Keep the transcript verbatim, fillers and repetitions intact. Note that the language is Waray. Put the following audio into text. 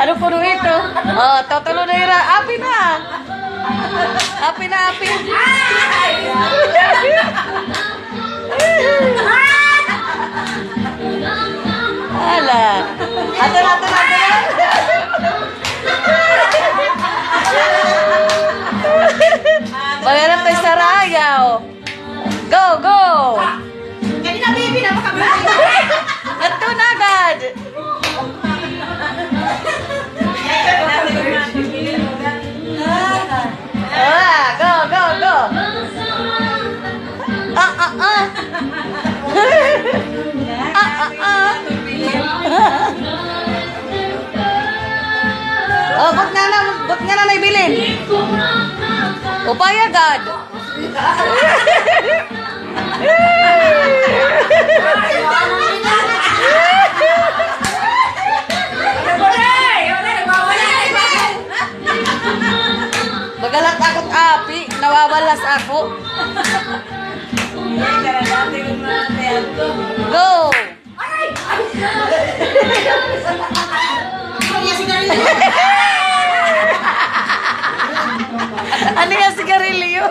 Ano kuno ito? O, tutulo na ira. Api na. Api na, api. Hala. Ato na, ato na, ato na. Maghanap tayo sa rayaw. Go, go! Kanina, baby, napakabilis. Ato na agad. Ah, go, go, go. Ah, ah, ah. Ah, ah, ah. O, but nga na, but nga na, Nay Bilin. Upaya gad. Magalat ako't api, nawawalas ako. Go! Ano nga sigarilyo?